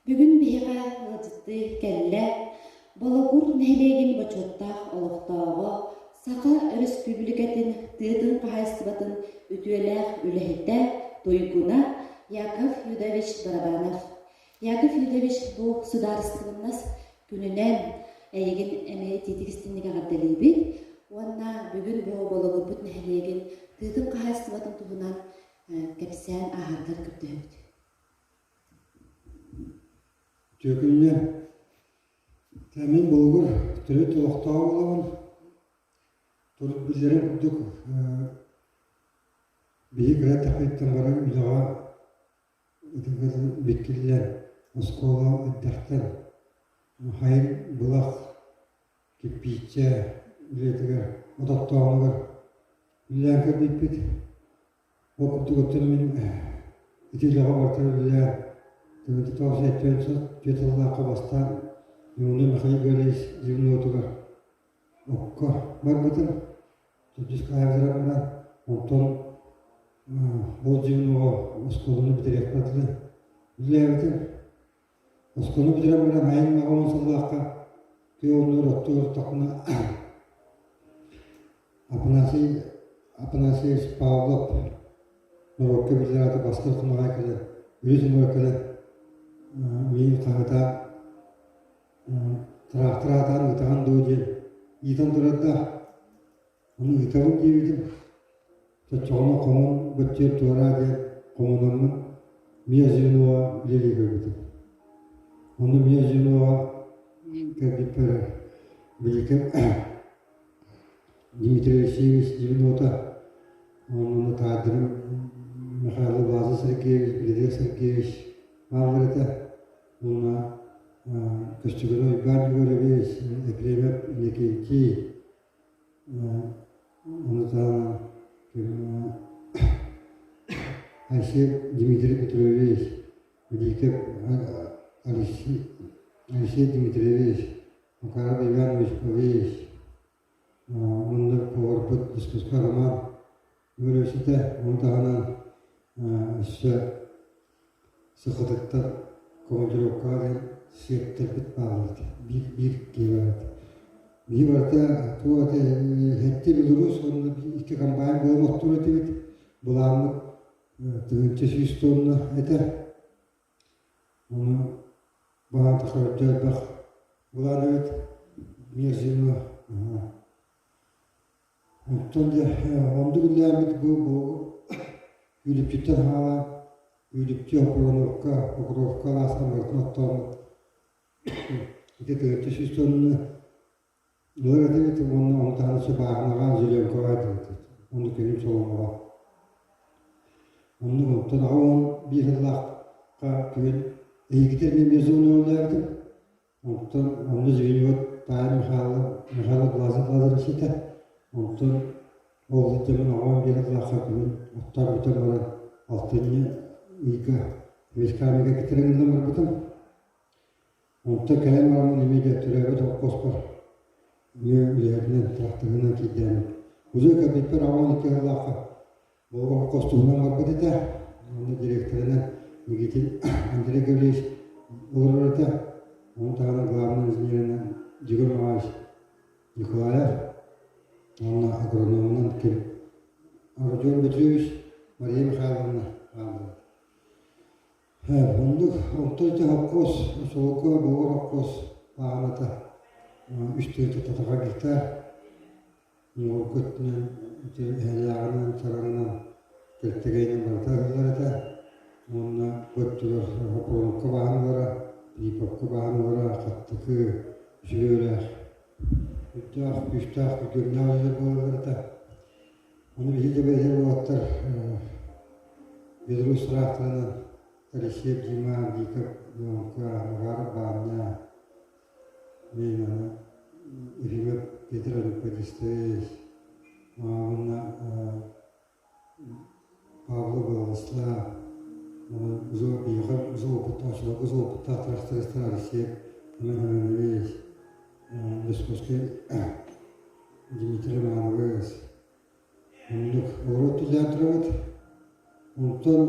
Бүгүн биһиэхэ ыалдьыттыы кэллэ Бологур нэһилиэгин бочуоттаах олохтооҕо, Саха Өрөспүүбүлүкэтин тыатын хаһаайыстыбатын үтүөлээх үлэһитэ, туйгуна Яков Юдович Барабанов. Яков Юдович бу судаарыстыбаннас күнүнэн эйигин эмиэ итиитик истиҥник эҕэрдэлиибит уонна бүгүн бу Бологурбут нэһилиэгин тыатын хаһаайыстыбатын туһунан кэпсээн ааһаргар көрдөһөбүт. Түөкүнньэ мин Болугур төрүт олохтооҕо буолабын. Төрүт биллэрин курдук биһи кыра эрдэхпититтэн баран үлэҕэ биккиллэн оскуола эрдэхтэн хайын былах кирпииччэ үлэтигэр ототтооҕунугар үлэлээн кэлбиппит. Ол курдук оттон мин ити үлэҕэ барытын үлэлээн 1974 сыллаахха бастаан Юный Михаил Гаврильевич звенотугар окко барбытым. Төрдүс кафедра баран, онтон ол звеноҕа оскуоланы бүтэриэхпэр дылы үлэлээбитим. Оскуоланы бүтэрэн баран айан 80 сыллаахха тыа оннугар оттуу олортохпуна Афанасий Афанасьевич Павлов норуокка биллэр аата бастыҥ хомоҕой кэлэн, үһүс уҥуор кэлэн миигин хаһыытаан тыраахтар аатаан ыытаҕын дуо диэн ыытан турардаах. Ону ыытабын диэбитим, соччоҕуна хомун бөттүөр туораа диэн хомунаммын Мия Зиноваҕа үлэлии кэлбитим. Ону Мия Зиноваҕа кэлбиппэр билигин Дмитрий Алексеевич Зиновата уонна таайдарым Михаил Власов Сергеевич, Григорий Сергеевич бааллар этэ. Уонна Көстүгүнэ Уйбаан Егорович, Ефремов Иннокентий, Ону таһынан Айсен Дмитрий Петрович, Великов Алексей Дмитриевич, Макаров Иванович Павлович, уонна поварбыт Дискуска Роман Егорович этэ. Ону таһынан өссө Сахатыттан командировкаҕа диэн сиэптэрбит бааллар этэ, биир биир киһи баар этэ. Биһи барыта туох этэ сэттэ Беларусь уонна икки комбайн буолан оттуур этибит. Былааммыт 1100 тонна этэ. Ону баһаан тахсар элбэх былаан эбит. Мерзино. Оттон дьэ оннук үлэлээбит бу Күлүпчүттэн хаалан Күлүпчү Окроновка, Покровка алааска барытын оттооммут ити 400 тонна ылар этибит уонна ону таһынан өссө бааһынаҕа Зеленкаҕа этибит уонна күнүм соломоҕо. Оннук онтон 81 сыллаахха күһүн эһигитэ эмиэ межзоннай үлэлээбитим. Онтон онно звеньевод таайым Михайло, Михайло Глазов Лазаревич этэ. Онтон ол сылдьаммын оҕом биэрэ сылаахха күһүн оттоон бүтэн баран алтынньы ыйга Войскамига кэтэрэн ылан барбытым. Онтон кэлэн бараммын эмиэ дьэ төрөөбүт холкуоспар эмиэ үлэһитинэн, тракторынан киирдээммин. Уже кэлбиппэр 82 сыллаахха Бу хостуһунан барбыт этэ. Онно директорынан Никитин Андрей Гаврильевич олорор этэ. Ону таһынан главный инженеринэн Егор Иванович Николаев уонна агрономунан ким Родион Петрович Мария Михайловна бааллар. Оннук онтон ити холкуос, Солко Болор холкуос бааһыната үс тыһыынча татаха гектар Уҥуоргу өттүнэн ити эһэлээҕинэн, чараҥынан, кэлтэгэйинэн барыта ыһыллар этэ. Уонна бу өттүгэр Хоппоронокко баһан ылара, Филипповка баһан ылара, Хаттыкы, үчүгэй үрдээх, күүстээх, күргүөмнээх үлэлэр буолаллар этэ. Ону биһиги бэйэлэр уолаттар Беларусь тыраахтарынан Алексеев Дима, Диков Леонка, Макаров Баанньа, Мин аны Ефимов Петр Алексеевич уонна Павлов Владислав биһиэхэ зоопуттаах зоопуттаах трактористар Алексеев Иван Иванович, Московскай Дмитрий Романович оннук олору түлээн турабыт. Онтон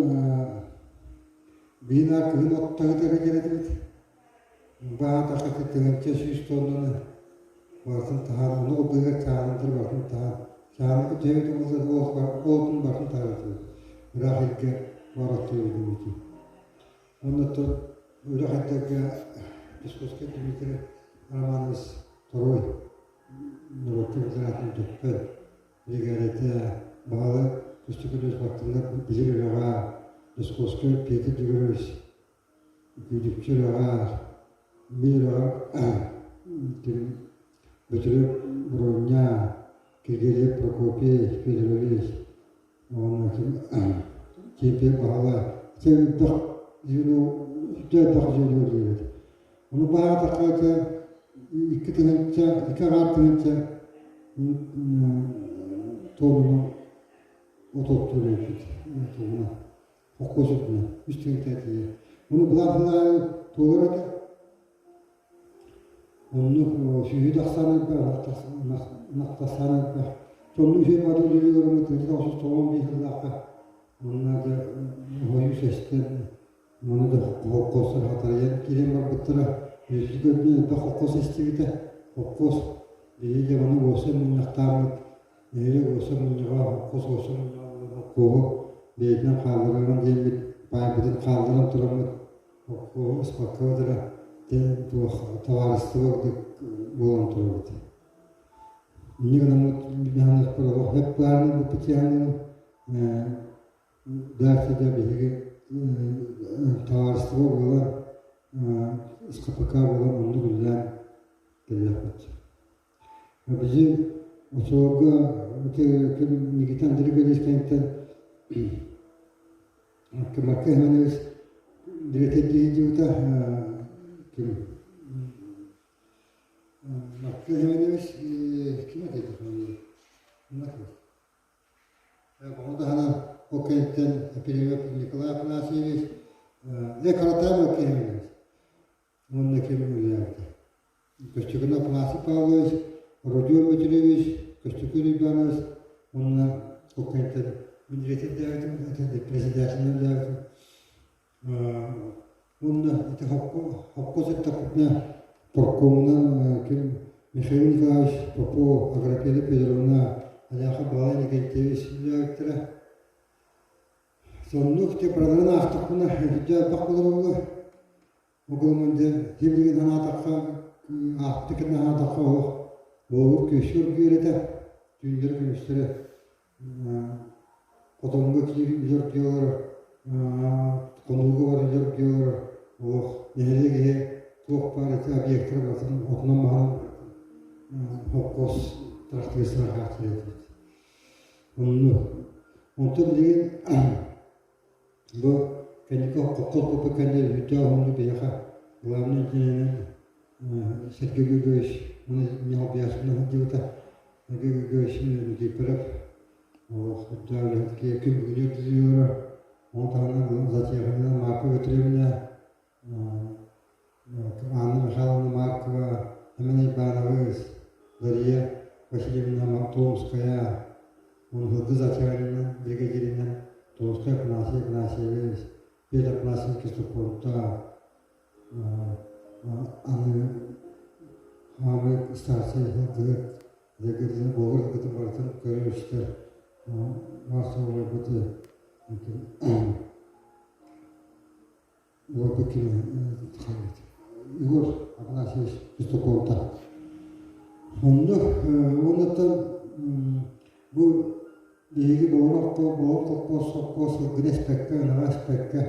Биир наар кыһын от таһытара кэлэтибит. Баатахха 100 тоннаны барытын таһаан, ону ол быыһыгар чаанандар барытын таһаан, чаананга төһө да буоллар ол барытын таһаатыбыт. Ыраах илгэ бар оттуйбут. Оннуттан үрэх эрдэргэ Песковскай Дмитрий Романович Торуй норуокка билэр Дьөппөн биригээдэтэ баһылык Көстөкүүнүс баттыннар билир үрэҕэ Песковскай Петр Григорьевич Күүдүпчү үрэҕэ мин үрэҕэр Бөтүрүөп Броня Киргиэлэйэп Прокопий Федорович уонна Киэпиэ Баһылай ити элбэх звено сүрдээх элбэх звено үлэлиир. Ону баһаатахха ити 2 тыһыынча, 2,5 тыһыынча туонна от оттуур эбиппит тугунан холкуос үрдүнэн 3 тыһыынча тиийэр. Ону былаан сыл аайы туолар этэ. Оннук сүөһү тахсан элбэх, ынах тахсан элбэх. Сонно үһүө баата үлэлии олороммут 1995 сыллаахха онно дьэ хойуу сэстэн маны да холкуостар хатарыйан киирэн барбыттара. Үһүс көрдүн элбэх холкуос эстибитэ. Холкуос биһиги дьэ маны уопсай мунньахтааммыт нэһилиэк уопсай мунньаҕа холкуос уопсай мунньаҕа холкуоһу бэйэтинэн хааллараран диэммит баайбытын хаалларан тураммыт Ыспакка туох табаарыстыба курдук буолан турабыт. Инньэ гынаммыт биһиэхэ олох сөп баарынан буппутиаһынан дальше да биһиги табаарыстыба буолан СХПК буолан оннук үлэлээн кэллэхпит. Биһи оччолорго Никита Андреевич кэнниттэн Марка Иванович дириэктэрдии сылдьыбыта ким Марка Иванович ким этэй Ону таһынан ол кэнниттэн Пилипов Николай Афанасьевич Каратаев Марка Иванович уонна ким үлэлээбитэ Көстөкүүн Афанасий Павлович, Родион Дмитриевич, Көстөкүүн Иванович уонна ол кэнниттэн мин дириэктэрдээбитим, председателинэн үлэлээбитим. Уонна ити холкуос эттэхпитинэ паркомунан ким Михаил Николаевич Попов, Аграфена Федоровна, Аляха Баалай Николаевич үлэлээбиттэрэ. Соннук теплоларын аахтахпына сүрдээх элбэх буолар Огулумун дьэ сибилигин санаатахха аахпыта кэннэ санаатахха олох буолбут күөскэ үргүөр этэ түүннэри күнүстэри хотоҥҥо киир үлэ олорор хонууга баран үлэ олорор олох нэһилиэк иһэ туох баар ити объектара барытын отунан маһынан холкуос трактористара хааччыйар этибит. Оннук. Онтон билигин Бу кэнники холкуос буолбут кэннэ үүттээх уһуннук биһиэхэ главный инженеринэн Сергей Григорьевич Михалбиасовна сылдьыбыта. Сергей Григорьевич Никифоров олох үрдээх үлэһит киһи күн бүгүнүгэр диэри олорор. Ону таһынан Затеховна Марфа Петровна Анна Михайловна Маркова, Семен Иванович, Дария Васильевна Томская, Унгылды Зачарина бригадиринэн Томскай Афанасий Афанасьевич, Петр Афанасьевич Кислопорта, аны Хамы старший сылгыһыт, дэгирдин буолар гытын барытын көрөр-истэр массовойбуты Егор Афанасьевич Петуховтар. Онно уоннаттан бу биһиги Боҕуров Боҕур холкуос сопхуос сылгыны эспэккэ, ынаҕы эспэккэ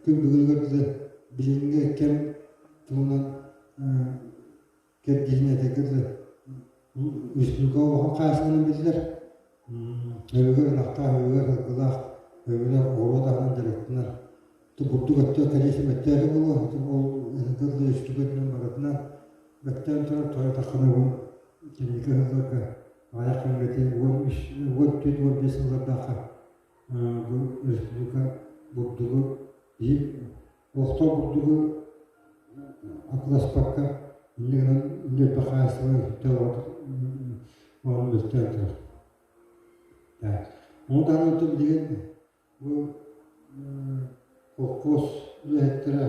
күн бүгүнүгэр дылы билиҥҥи кэм туһунан кэрдииһин этэргэ дылы республика улахан хаһаайыстыбанан биллэр. Өбүгэр ынахтаах, өбүгэр сылгылаах, өбүгэр оҕуруот аһынан дьарыктанар. Бурдук өттө кэлиэсэ мөттөөтө буолуо, ол этэргэ дылы республика өттүнэн барытынан бэктээн турар тоойотоххуна бу кэнники сылларга аҕыйах кэмҥэ 13, 14, 15 сыллардаахха бу республика бурдугу Олохтоох бурдугу атыыласпакка, инньэ гынан ньиэрбэ хаһаайыстыба оҕону мөлтөөн турар. Ону таһынан оттон билигин бу холкуос үлэһиттэрэ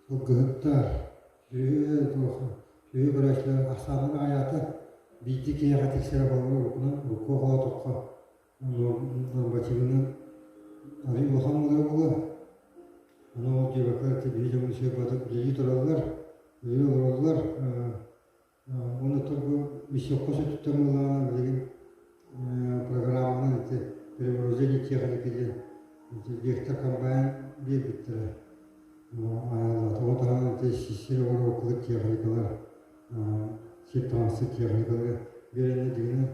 сылгыһыттар, сүөһү көрөөччүлэр ахсааннара аҕыйаата. Биирдии киһиэхэ тиксэрэ буоллар уруккунан урукку оҕолоотоххо нормативынан арыый улахан буолара буолуо. Ону ол диэбэккэ ити биһиги дьоммут сыарбатык үлэлии тураллар, үлэлии олороллор. Уонна бу высокка сөтүттэн буоллаҕына билигин программанан ити перевооружение техники диэн ити Вектор комбайн биэрбиттэрэ. Тоҕо таһынан ити сир оҕуруоккулар техникалар, сир таҥасчыт техникалары биэрэннэр дьиҥинэн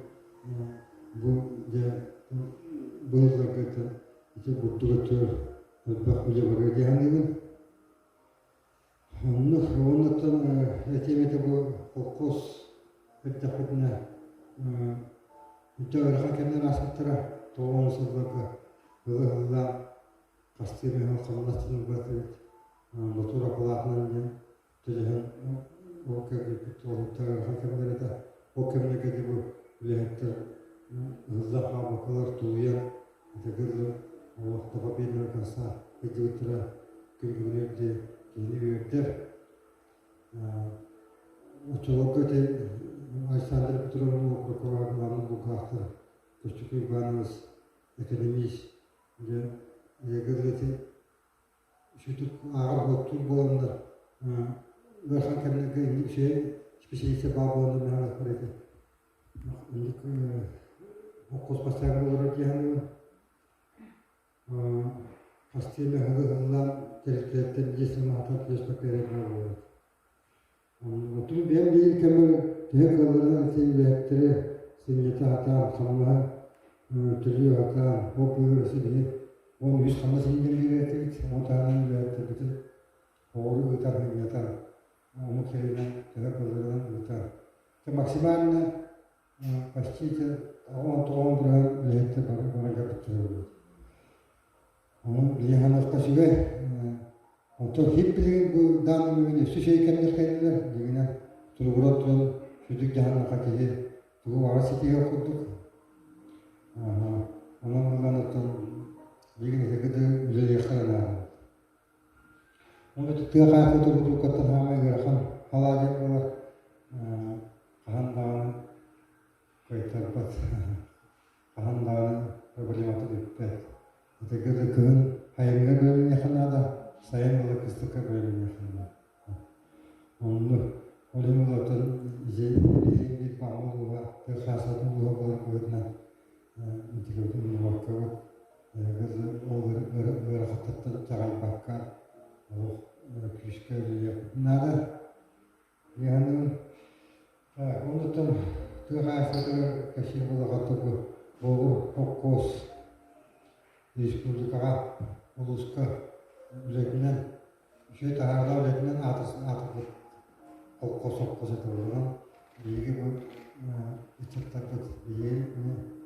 бу дьэ быһылларга ити бурдук өттүгэр элбэх үлэ барыа дии саныыбын. Оннук уоннаттан этиэм этэ бу холкуос эрдэхпитинэ өтө ыарахан кэмнэр ааспыттара 90 сылларга ыла-ыһыллаан хастыы эмэ сыл хамнастан ылбат эбит мотуор акылаатынан диэн төлөһөн ол кэлбиппит олуттар ыарахан кэмнэр этэ. Ол кэмнэргэ дии бу үлэһиттэр ыһыллан хаалбаккалар тулуйан Ытыгыр олох до победного конца сылдьыбыттара күн бүгүнүгэр диэри киһини үөрдэр. Оччолорго ити Александр Петровна Окрокова главный бухгалтер, Костюк Иванович экономист дьэ эйэгэр ити сүтүк ааҕар-суоттуур буоланнар ыарахан кэмнэргэ инник үчүгэй специалистар баар буоланнар наһаа этэ. Инник хос бастаан олорор дии саныыбын. Хастыы эмэ ыһыгы ыһыллаан тэрилтэлэртэн биэс сыл түбэспэккэ эрэ баар буолар. Оттон бэйэм биир кэмэр төһө кыалларынан ити үлэһиттэри сынньата сатаан, хамнаһы төлүү сатаан, ол быыһыгар өссө биһи 13 хамнас иһинэн биэрэр этибит, ону таһынан үлэһиттэрбитин оҕолору ыытар, сынньатар, омук сиринэн төһө кыалларынан ыытар. Максимально почти 99 бырыһыан үлэһиттэр бары барыга туттарыллыбыт. Онон билигин саныахха үчүгэй. Онтон хип билигин бу данный момент өссө үчүгэй кэмнэр кэллилэр. Дьиҥинэн туругуран туран сүдүк дьаһаннаха киһи тугу баҕарар ситиһиэх курдук. Онон ылан оттон билигин эһиги да үлэлиэххэ наада. Уонна тыа хаһаайыстыбата бутууккаттан саамай ыарахан халаа диэн буолар. Хаһан даҕаны кыайтарбат, хаһан даҕаны проблемата бүппэт. Ытыгы да кыһын хайыҥҥа бэлэмниэххэ наада, сайын ыла кыстыкка бэлэмниэххэ наада. Оннук. Ол иһин улаатан биһиги биир баҕа улууһа, тыа хаһаайыстыбатын улууһа буолар быһыытынан интегратын умнубаккабыт ол ыарахаттартан чаҕыйбакка олох күүскэ үлэлиэхпитин наада. Дии Оннуттан тыа хаһаайыстыбатыгар кэпсиир буоллахха Болугур холкуос республикаҕа, улууска үлэтинэн үчүгэй таһаарыылаах үлэтинэн аатырбыт холкуос холкуос этэ буолан биһиги бу ыччаттарбыт биһиги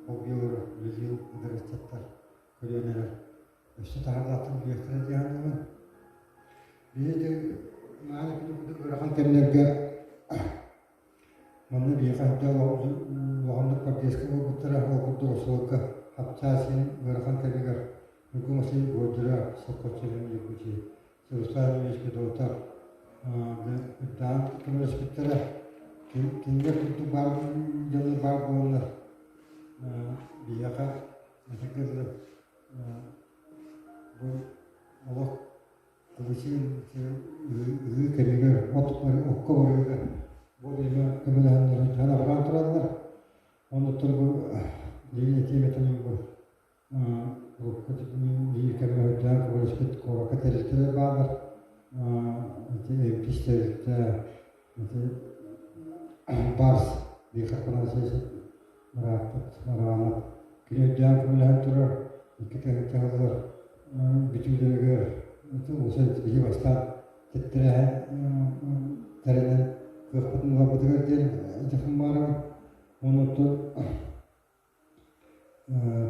холбуйалары үлэлиир эдэр ыччаттар көлүөнэлэр өссө таһаарыылаахтык үлэлиэхтэрэ дии саныыбын. Биһиги мааны курдук ыарахан кэмнэргэ Манна биһиэхэ улаханнык поддержка буолбуттара, ол курдук оскуолка хапчаас иһин ыарахан кэмигэр Ньургун Васильевич Гвоздева, Сокольчевин Якутии, Руслан Ильич Федотов даан көмөлөспүттэрэ. Кинилэр курдук баар дьоннор баар буоланнар биһиэхэ этэргэ бу олох Кыбычыын ыһыы кэмигэр от окко барыыга бу эмэ көмөлөһөннөр абыраан тураллар. Оннуттан бу билигин этиэм этим бу урукку биир кэмҥэ үрдээн көмөлөспүт куоракка тэрилтэлэр бааллар. Ити МПИС тэрилтэ, ити Барс Виктор Афанасьевич бырааппыт Романов кини өйдөөн көмөлөһөн турар икки тэрилтэ ыһыллар бүтүүлэригэр уусай биһи бастаан тэттэрээһин тэринэн кыахпытын ыларбытыгар диэн этиэхпин баҕарабын. Онуттан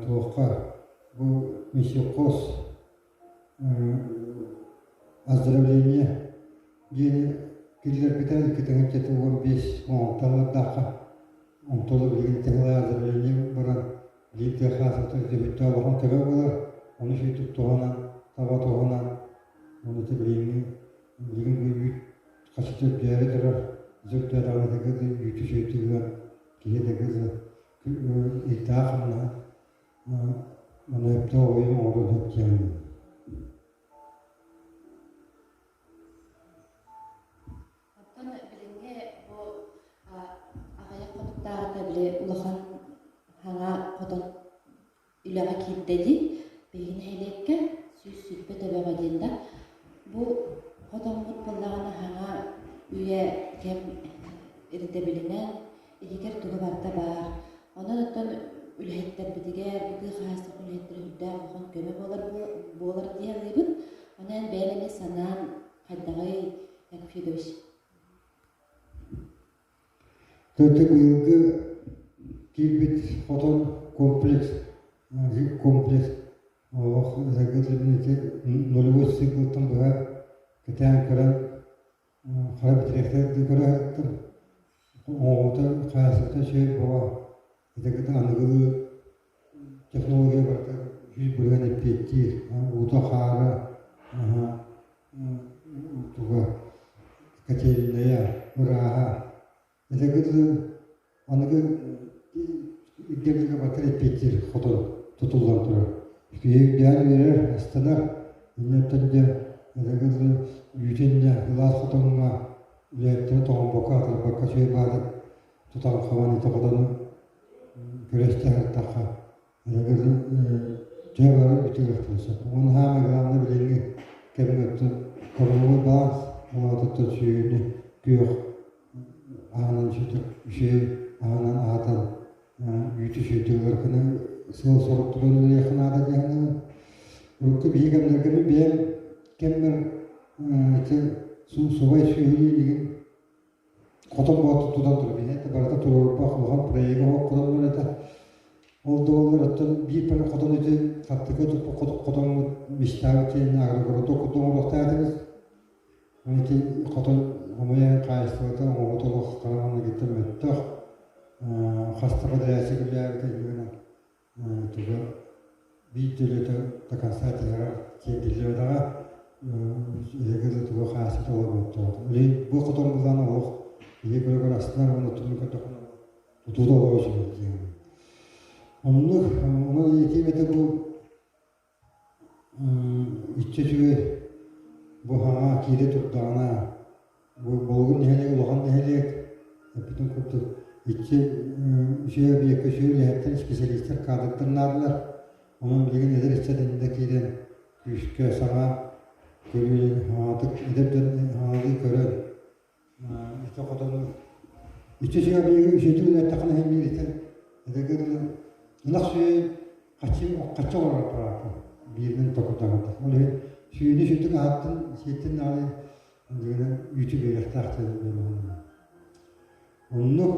туохха бу миссиохоз оздоровление диэни киллэрбитэ 2015 оҥортон онтон билигин тыһылаа оздоровление баран биир тыа хаасата бүттэ улахан көмө буолар ону сүүтүк туһанан таба туһунан уонна билиҥҥи билигин бу үүт хаччыта үрдээри турар үрдээтэҕинэ үүтү сүөтүгэр киһи ыйдаах хамнаһа манна сөптөөх ойуун оҥоруон сөп диэн. Оттон билиҥҥи бу аҕыйах хонуктааҕыта били улахан хаҥа хотон үлэҕэ киирдэ дии. Биһиги нэһилиэккэ 120 төбөҕө диэн да бу хотоммут буоллаҕына хаҥа үйэ кэм ирдэбилинэн иһигэр туга барыта баар. Онон оттон үлэһиттэрбитигэр, тыа хаһаайыстыбатын үлэһиттэрэ сүрдээх улахан көмө буолар буолар дии саныыбын. Онон бэйэм эмиэ санаан хайдаҕый, Яков Федорович? Төрдө быйылгы киирбит хотон комплекс, комплекс олох нулевой циклтан быһа кэтээн көрөн хара битирэхтэр көрө сырыттым. Оҕото хаайсыбыта үчүгэй бөҕө. Ити кытта аныгылыы технология барыта 100% эппиэттиир. Уута-хаара, туга, котельная, ырааһа. Ити кытта аныгы ирдэбилгэ барыта эппиэттиир хотон тутуллан турар. Киһи үрдээн үөрэр, астынар. Инньэттэн дьэ аныгы үүтүн дьэ ылаас хотоҥҥо үлэһиттэрэ тоҥорбокко, атырбакка үчүгэй баҕайытык тутан-хабан ити хотону күрэстэһэ сырыттахха аныгы төһө бары бүтүөхтэрин сөп. Уонна саамай главное билиҥҥи кэмҥэ оттон кормовой баланс олоотуттан сүөһүнү күөх аһынан үчүгэй аһынан аһатан үүтү сүөтүгэр гына сыал-сорук туран үлэлиэххэ наада диэн урукку биһиги кэмнэргэ мин бэйэм кэммэр ити субай сүөһүлүү илигин хотон буолан тутан турар это барыта туруорбах улахан проега хотон этэ ол да буоллар оттон биир пары хотон ити хаттыка туппут хотоммут мечтаабыт диэн агрогородок курдук оҥоруохтаатыбыт. Ити хотон хомуйан хаһаайыстыбата оҥоһута олох хараҥаныгыттан мөлтөх, хаста подрядчик үлэлээбитэ иннинэ туга биир да үлэтэ до конца тиһэҕэр тиэрдиллибэтэҕэ, эһиги туга хаһаайыстыбата олорботтоҕо. Билигин бу хотон булан олох ийэ көрө-көрө астынар уонна тумну көрдөххүнэ тутуута олоҕо үчүгэй диэн. Оннук, онон этиим этэ бу Иччи үчүгэй бу хаҥа киирэ турдаҕына бу Болугур нэһилиэгэ улахан нэһилиэк эппитин курдук иччи үчүгэй объекка үчүгэй үлэһиттэр специалистар кадрдар наадалар. Онон билигин эдэр ыччат иннинэ киирэн күүскэ саҥа көрүү хаҥатык эдэр дьон хаҥалыы көрөн ити хотону иччи үчүгэй объегы үчүгэйдик үлэлэттэххинэ иһин биир ити ынах сүөһү хаччы хаччы оҥорор аппараата бииринэн токурдаабыта. Ол иһин сүүнү сүтүк аһаттын сиэттин аайы дьиҥинэн үүтү биэриэхтээх диэн Оннук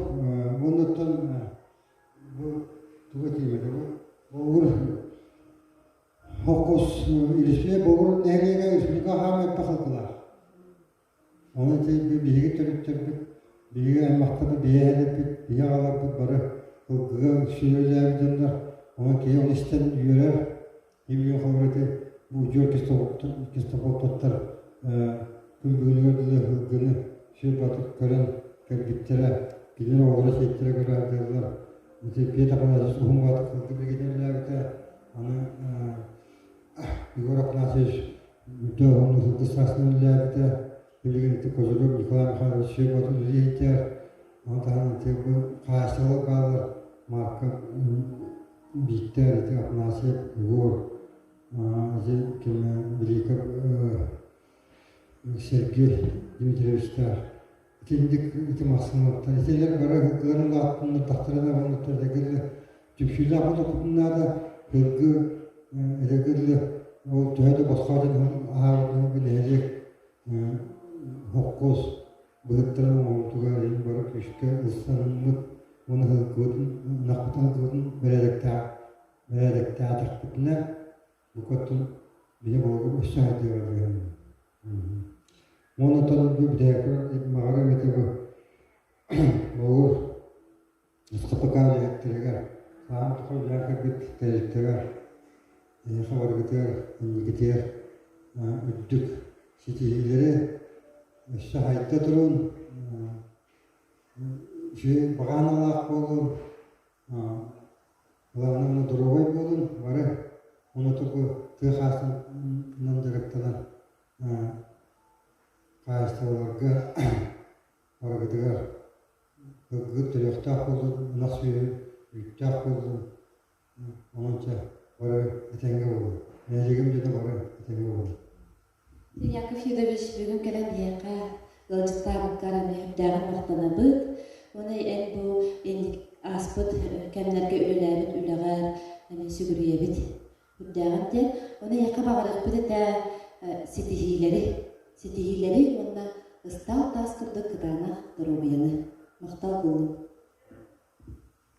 уоннаттан бу тугу этиим этэ бу Болугур Хоккус Илисия Болугур нэһилиэгэ республика хаамай элбэх сылгылаах. Онон ити биһиги төрүттэрбит, биһиги аймахтарбыт, биһи эһэлэрбит, биһи аҕаларбыт бары ылгыга үксүлээбит дьоннор. Онон киһи ону истэн үөрэр. Ким холобур ити бу удьуор кистополтоттар күн бүгүнүгэр дылы ылгыны сүр батык көрөн кэлбиттэрэ, кинилэр оҕолоро сиэттэрэ көрө сылдьаллар. Ити Петр Афанасьевич уһун баатык ылгы билигин аны Егор Афанасьевич Үрдэ уһуннук сылгы саасынан үлэлээбитэ. Билигин ити Козырев Николай Михайлович Щербатов үлэлиир. Ону таһынан ити бу хаһаайыстыбалар бааллар. Марка Бииктэр, ити Афанасьев, Егор, ити ким Великов Сергей Дмитриевичтаах. Итинник ити Максимовтар. Итилэр бары ылгыларын улааттыннардахтарына уонна түмсүүлээх буолуохпутун наада. Ылгы Эдэгиллэ ол төһө да босхо дьон аһаабытын нэһилиэк холкуос быһыттарын оҥоруутугар иһин бары күүскэ ылсаныммыт уонна ылгыбытын ынахпытын ылгыбытын бэрээдэктээтэхпитинэ букатын били буолугу өссө сайдыаҕа диэн. Уонна оттон бу бүтэһик маҕарым этэ бу болур СХПК үлэһиттэригэр, саҥа тухары үлэлээн кэлбит тэрилтэгэр, эһиэхэ барыгытыгар, инникитигэр. үрдүк ситиһиилэри өссө хайда турун, үчүгэй баҕаналаах буолун, главное доруобай буолун, бары ону тугу тыа хаастынан дьарыктанан хаһаайыстыбаларга барыгытыгар ылгыт төрүөхтээх буоллун, ынах сүөһү үүттээх буоллун, онон чэ бары этэҥҥэ буолун. Нэһилиэгим дьоно бары этэҥҥэ буолун. Яков Федорович бүгүн кэлэн биһиэхэ ыалдьыттаабыккар эмиэ үрдээҕин махтанабыт. Уонна эн бу инник ааспыт кэмнэргэ үлэлээбит үлэҕэр эмиэ сүгүрүйэбит. Үрдээҕин диэн. Уонна эйиэхэ баҕарыахпыт этэ ситиһиилэри, ситиһиилэри уонна ыстаал таас курдук кытаанах доруобуйаны. Махтал буоллун.